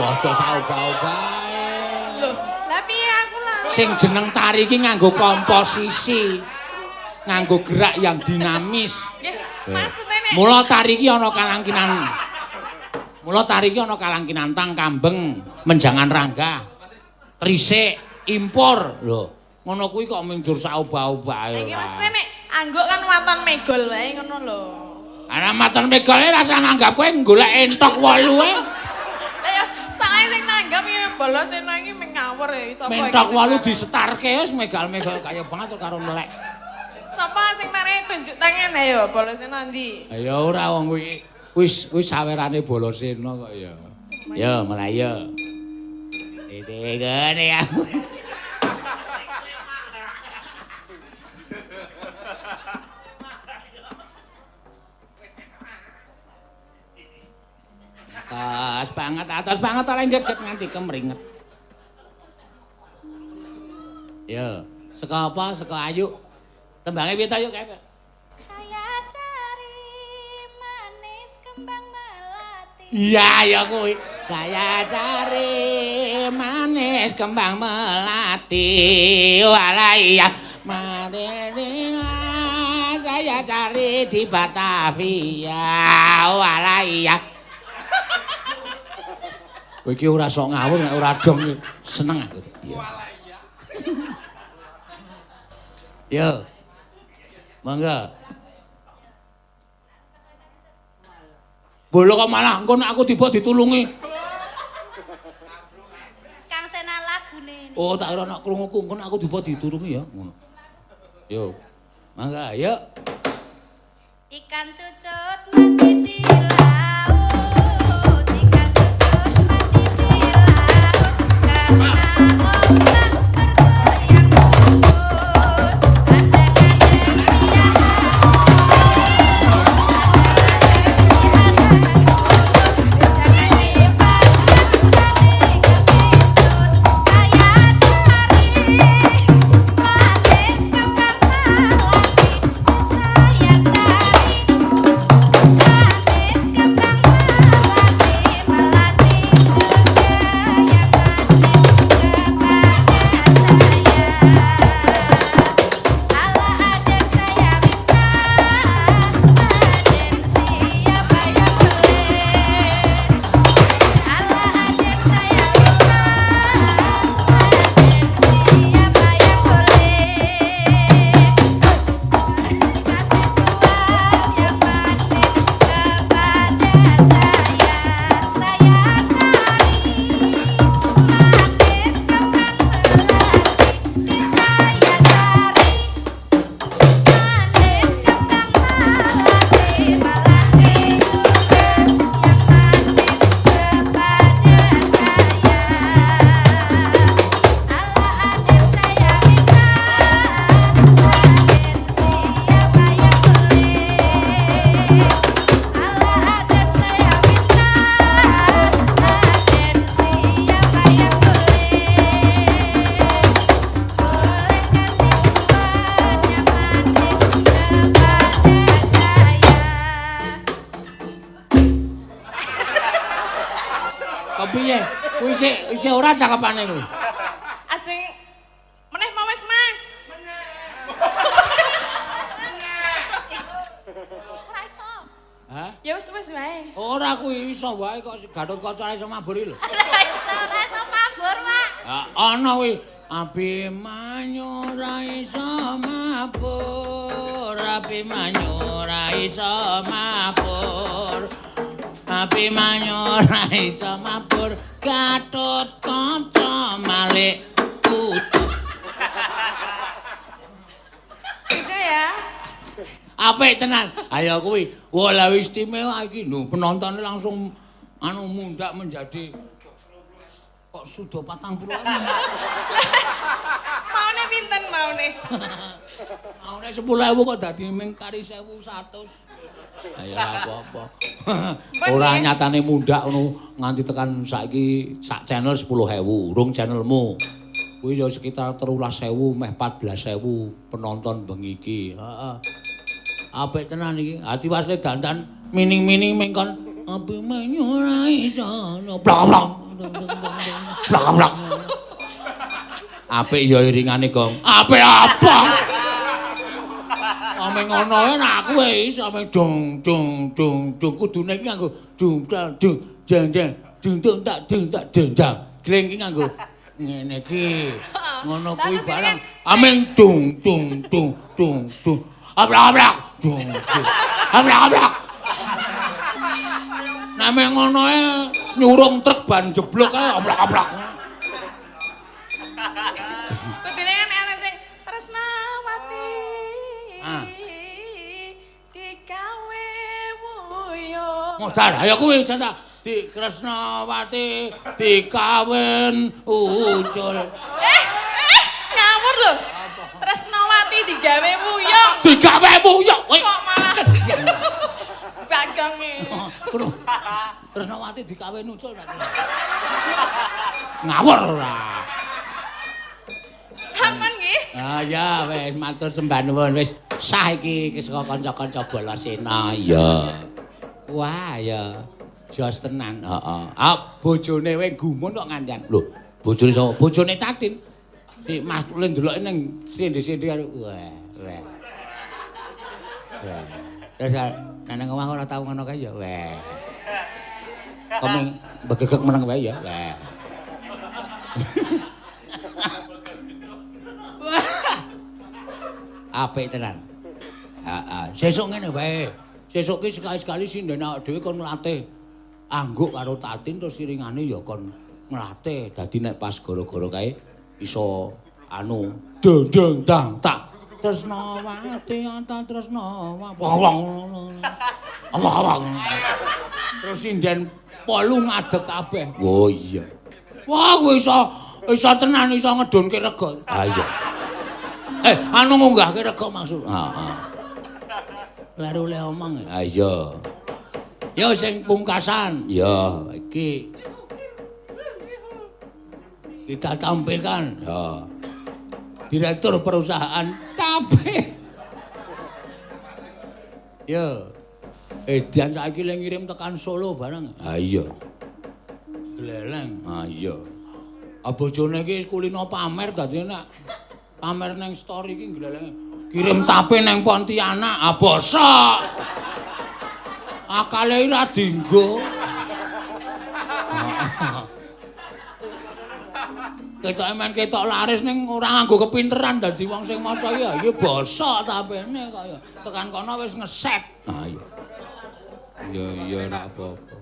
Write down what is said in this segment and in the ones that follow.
Aja saobah-obahe. Lho, lah piye aku lah? Sing jeneng tari iki nganggo komposisi. Nganggo gerak yang dinamis. Nggih, maksude nek Mula tari iki ana kalangkinan. Mula tari iki ana kalangkinantang kambeng, menjangan ranggah, trisik, impor. Lho, ngono kuwi kok minjur saobah-obahe. Iki maksude nek angguk kan waton megol wae ngono lho. Ana maton megole rasa nanggap kowe golek entok wolu e. Lah ya salah sing nanggap iki Balasena iki meng ngawur ya sapa iki. Mentok sing wolu narik? disetarke wis megal-megal kaya banget karo melek. Sapa sing narik tunjuk tangan ayo Balasena ndi? Ya ora wong kuwi wis wis sawerane Balasena kok ya. Ya mlayu. Dede gene ya. Atos banget oleh geget nganti kemringet. Ya, saka apa? Saka Ayu. Tembange piye to yuk kae? Saya cari manis kembang melati. Iya, ya kuwi. Saya cari manis kembang melati. Walah iya. Maderina saya cari di Batavia. Walah iya. Kowe iki ora sok ngawur nek ora dong seneng aku. Iya. Yo. Monggo. Bolo kok malah engko nek aku tiba ditulungi. Kang Sena lagune. Oh, tak kira nek krunguku engko nek aku tiba ditulungi ya ngono. Yo. Mangga, yuk. Ikan cucut mandi di laut, ikan cucut mandi di laut, karena ombak bergoyang lembut, pandangan di atas jangan dipandang nanti kepincut. Saya cari manis kembang melati, saya cari manis kembang melati, melati juga yang manis kepada saya. Ala aden saya minta, aden siapa yang boleh? Ala aden saya minta, aden siapa yang boleh? Kasih tuan yang manis kepada saya. Saya cari manis kembang melati, saya cari manis kembang melati, melati juga yang manis kepada saya. Ala aden saya minta, aden siapa yang boleh? Ala aden saya minta, aden siapa yang boleh? Boleh kasih tuan yang manis kepada saya. Kepiye? Kuwi sik isih ora cakepane kuwi. Ajeng meneh mau wis Mas. Meneh. Ora iso. Hah? Ya wis wis wae. Ora kuwi iso wae kok si Gatotkaca ora iso mabur iki lho. Ora iso mabur, Pak. Ha ana kuwi Abimanyu ora iso mabur, Abimanyu ora iso mabur. Abimanyu ora iso mabur, Gatotkaca malik kutu. Sudah ya. Apik tenan. Ayo kuwi. Wah, lah istimewa iki lho, penontonnya langsung anu mundak menjadi kok sudah 40-an. Maune pinten maune? Maune 10.000 kok dadi ming kari 1.100. Ayo apa-apa. Ora nyatane mundak ngono nganti tekan saiki sak channel 10.000, urung channelmu. Kuwi ya sekitar 13.000 meh 14.000 penonton bengi iki. Heeh. Apik tenan iki. Ati wasle dandan mining-mining ming kon Abimanyu ora iso. Blong-blong. dung dung dung. Blak blak. Apik ya iringane, Gong. Apik apa? Ame ngono ae nek aku wis ame dung dung dung dung kudune iki nganggo dung dung jeng jeng dung dung tak dung tak deng dang. Gleng iki nganggo ngene iki. Ngono kuwi barang. Ameng dung dung dung dung dung. Ablak-ablak. Dung dung. Ablak-ablak. Nek ngono ae nyurung truk ban jeblok ae ablak-ablak. Kudune kan enten sing Tresnawati. Digawe wuyung. Modar, ayo kuwi tak di Kresnawati dikawin ucul. Ngawur lho. Tresnawati digawe wuyung. Digawe wuyung. Kok malah Bagong e. Tresnawati dikawin ucul ta. Ngawur ora. Sampun nggih. Ah ya wis matur sembah nuwun wis sah iki saka kanca-kanca Balasena. Iya. Wah ya. Jos tenan. Heeh. Ah bojone wae gumun kok ngancan. Lho, bojone sapa? Bojone Tatin. Si Mas Tulin ndeloke ning sindi-sindi karo wah, wah. Terus nang omah ora tau ngono kae ya. Wah. Komeng begegek meneng wae ya. Wah. Apik tenan. Heeh. Sesuk ngene wae. Sesuk ki sekali-sekali sinden awake dhewe kon nglatih angguk karo Tatin terus iringane ya kon nglatih. Dadi nek pas gara-gara kae iso anu deng deng dang tak Tresnawati anta Tresnawa wong ngono. Awak-awak. Terus sinden polu ngadeg kabeh. Oh iya. Wah kowe iso tenan iso ngedonke rega. Ha iya. Anu ngunggahke rega maksud. Heeh. Leru le omong. Ha iya. Ya sing pungkasan. Ya iki kita tampilkan. Ya. Direktur perusahaan tape. Ya. Edian saiki le ngirim tekan Solo barang. Ha iya. Gleleng. Ha iya. Ah bojone iki kulino pamer dadi nek pamer neng story iki gleleng. Kirim tape neng Pontianak. Ah bosok. Akale ora dinggo. Ketoke men ketok laris ning ora nganggo kepinteran dadi wong sing maca ya iki bosok tapene kaya tekan kono wis ngeset. Ha iya. Ya iya ora apa-apa.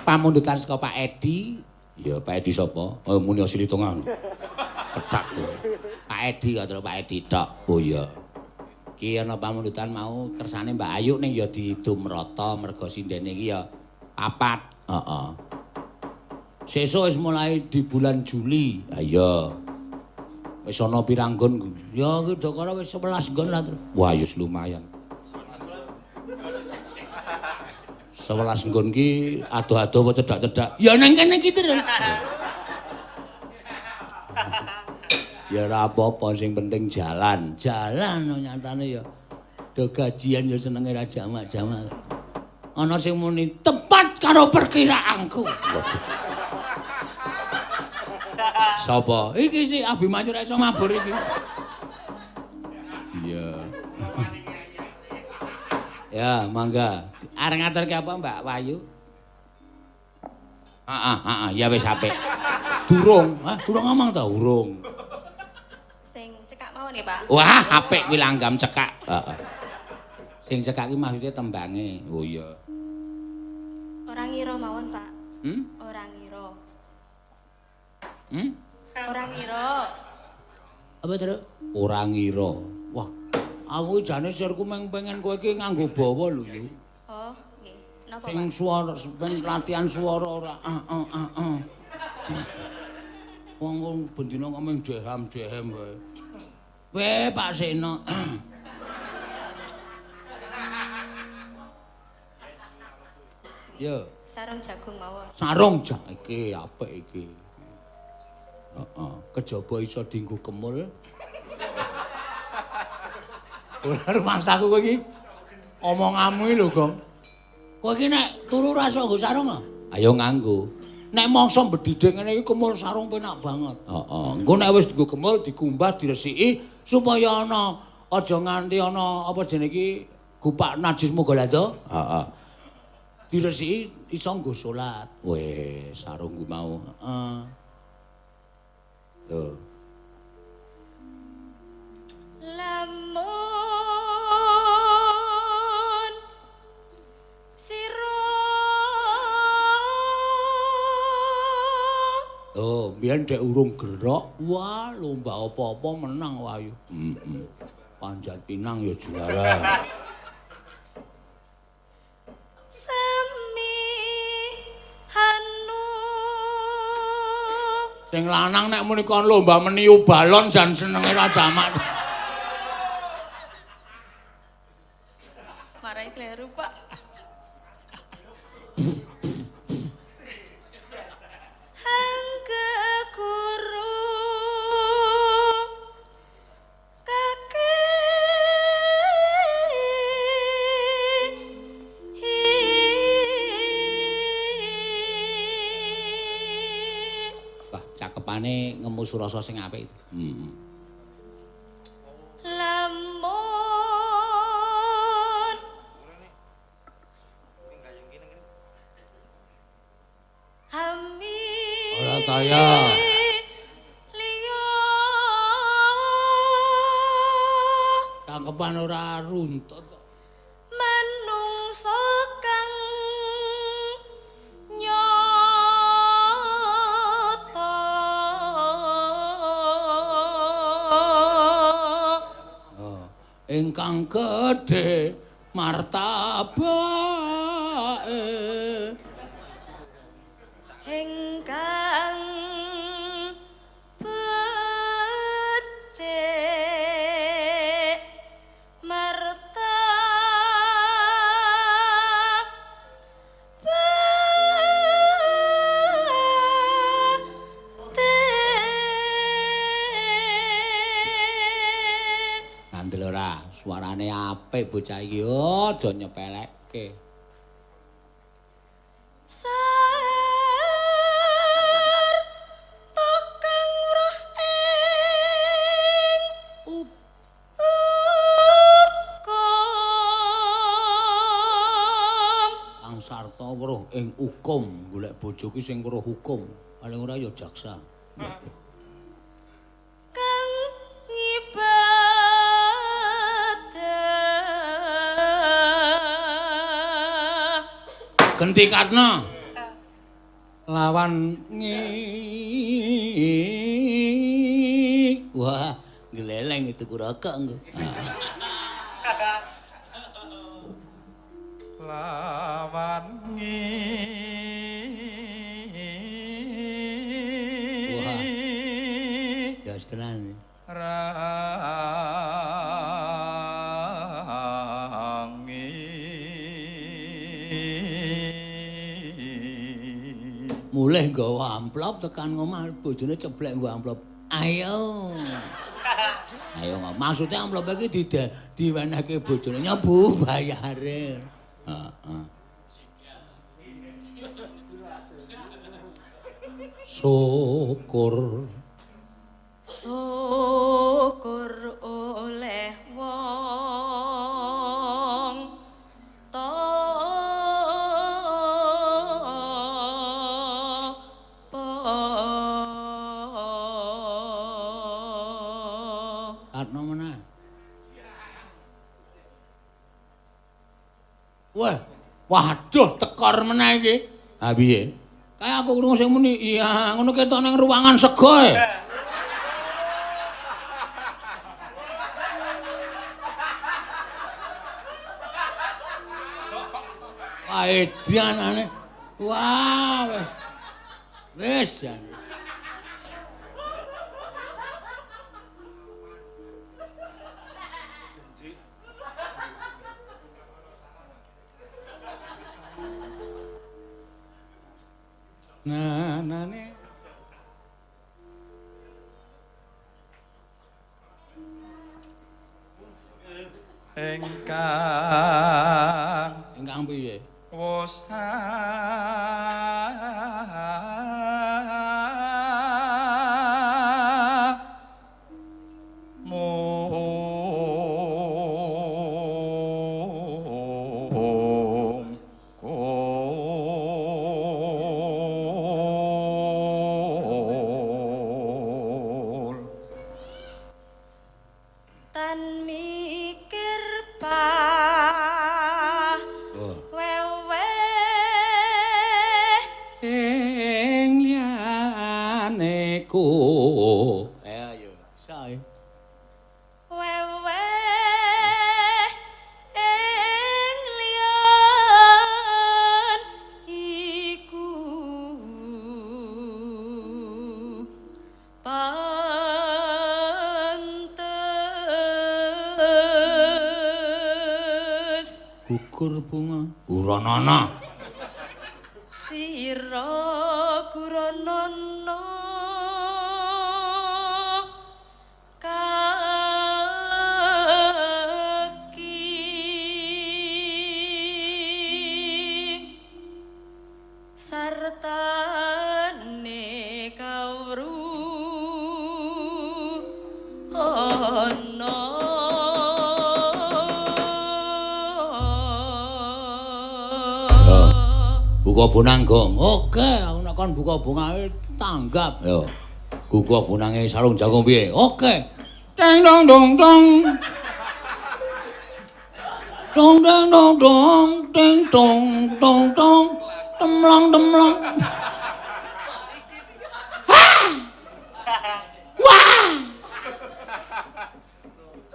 Pamundutan saka Pak Edi. Ya Pak Edi sapa? Oh muni Silitongan. Kethak. Pak Edi kok Pak Edi tok. Oh iya. Iki ana pamundutan mau kersane Mbak Ayu ning ya didum rata mergo sindene iki ya papat. Heeh. Sesuk wis mulai di bulan Juli. Ha iya. Wis ana pirang nggon? Ya iki Dakara wis 11 nggon lah. Wah ya lumayan. 11 nggon ki adoh-adoh apa cedak-cedak. Ya nang kene iki terus. Ya ora apa-apa sing penting jalan. Jalan nyatane ya. Do gajian ya senenge ra jamak-jamak. Ana sing muni tepat karo perkiraanku. Waduh. Sapa? Iki si Abimanyu ra iso mabur iki. Iya. Ya, mangga. Arep ngaturke apa Mbak Wahyu? Heeh, heeh, ya wis apik. Durung, hah? Durung ngomong ta? Urung. Sing cekak mawon nggih, Pak. Wah, apik kuwi langgam cekak. Heeh. Sing cekak ki maksude tembange. Oh iya. Ora ngira mawon, Pak. Hmm? Ora ngira. Hmm? Ora ngira. Apa terus? Ora ngira. Wah, aku jane sirku meng pengen kowe iki nganggo bawa lho, Yu. Oh, nggih. Napa, Sing suara ben latihan suara ora ah. Wong-wong bendina kok mung deham-dehem wae. Weh, Pak Seno. Yo. Sarung jagung mawon. Sarung jagung iki apik iki. Heeh, kejaba iso dienggo kemul. Ora rumangsaku kowe iki. Omonganmu iki lho, Gong. Kowe iki nek turu ora iso nggo sarung ah? Ayo nganggo. Nek mangsa mbedhidhing ngene iki kemul sarung penak banget. Heeh. Engko nek wis dienggo kemul dikumbah diresiki supaya ana aja nganti ana apa jenenge iki gupak najis mughaladzah. Heeh. Diresiki iso nggo salat. Weh, sarung ku mau. Heeh. Lho. Lamun sira. Oh, mbiyen dek urung gerok, wah lomba apa-apa menang Wahyu. Heeh. Panjat pinang ya juara. Semi hanu. Sing lanang nek muni kon lomba meniu balon jan senenge ra jamak. Marai kleru, Pak. Cakepane ngemu surasa sing apik itu. Heeh. Lamun hami ora kaya liya. Cangkepan ora runtut. Manungsa kang nyata. Oh, ingkang gedhe martabake, ingkang becik martabate. Ngandel ora, suarane apik bocah iki, aja nyepelekke. Sarta kang weruh ing hukum. Kang sarta weruh ing hukum, golek bojo ki sing weruh hukum, paling ora ya jaksa. Kang ngibadah. Genti Karna lawan ngi. Wah, gleleng itu kuraka engko. Lawan ngi. Wah. Jos tenan. Rangi. Mulih nggawa amplop tekan ngomah bojone ceblek nggawa amplop. Ayo. Ayo ngomah. Maksudnya amplop iki diwenehke bojone nyebu bayare. Heeh. Syukur. Syukur oleh wong topo. Karno meneh. Wah, waduh tekor meneh iki. Ha piye? Kayak aku krungu sing muni, iya ngono ketok nang ruangan sego e. Wah, edan aneh. Wah, wis. Wis jan. Nah, nane. Ingkang ingkang piye? Wos iku. Ayo, sae. Wewe ing liyan iku pantes Gugur bunga uranana. Sira guranana kaki sartane kawruh ana. Buka bonang gong. Oke, aku nek kon buka bonange tanggap. Yo. Buka bonange sarung jagung piye? Oke. Ding dong dong dong. Dong dong dong dong ding dong dong dong. Temlong temlong. Hah! Wah!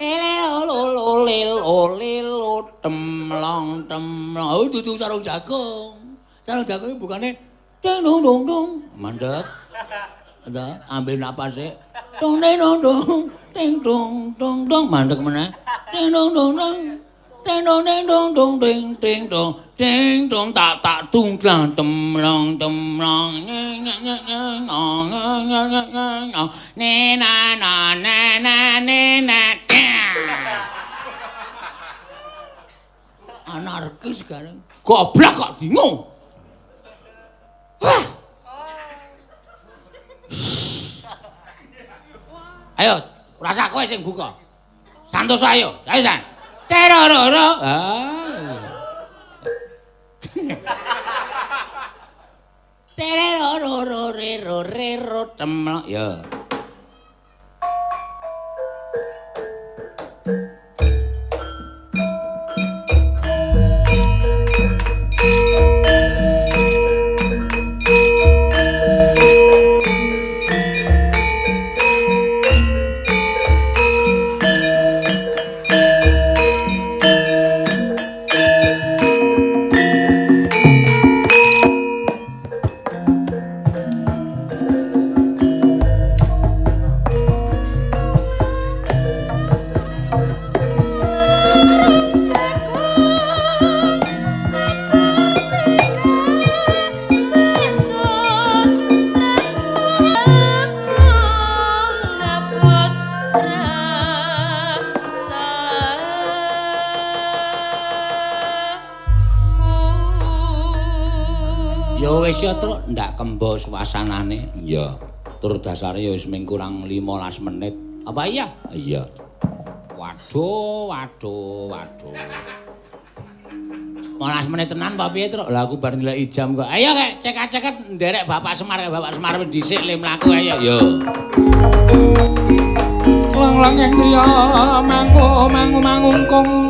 Ele lo lo le lo le lo temlong temlong. Oh, dudu sarung jagung. Sarung jagung iki bukane ding dong dong dong. Mandek. Ada ambil napas sik. Dong ding dong dong. Ding dong dong dong mandek meneh. Ding dong dong dong. Ding dong ding dong dong ding ding dong. Ding dong tak tak dung dang temlong temlong. Ne ne ne ne no ne ne ne ne no. Ne na na na na ne na. Anarkis sekarang. Goblok kok bingung. Wah. Ayo, rasa kowe sing buka. Santoso ayo. Ayo San. Terororo. Ah. Terororo rero rero temlok. Ya. Sarung jagung abote kebacut tresnaku ngabot rasaku. Ya wis ya, Truk, ndak kembo suasanane. Iya. Tur dasare ya wis mung kurang 15 menit. Apa iya? Iya. Waduh, waduh, waduh. 15 menit tenan apa piye, Truk? Lah aku bar ndeleki jam kok. Ayo kek cekak-ceket nderek Bapak Semar, Bapak Semar wis dhisik le mlaku ayo. Yo. Lang-lang ing griya mangku mangu mangungkung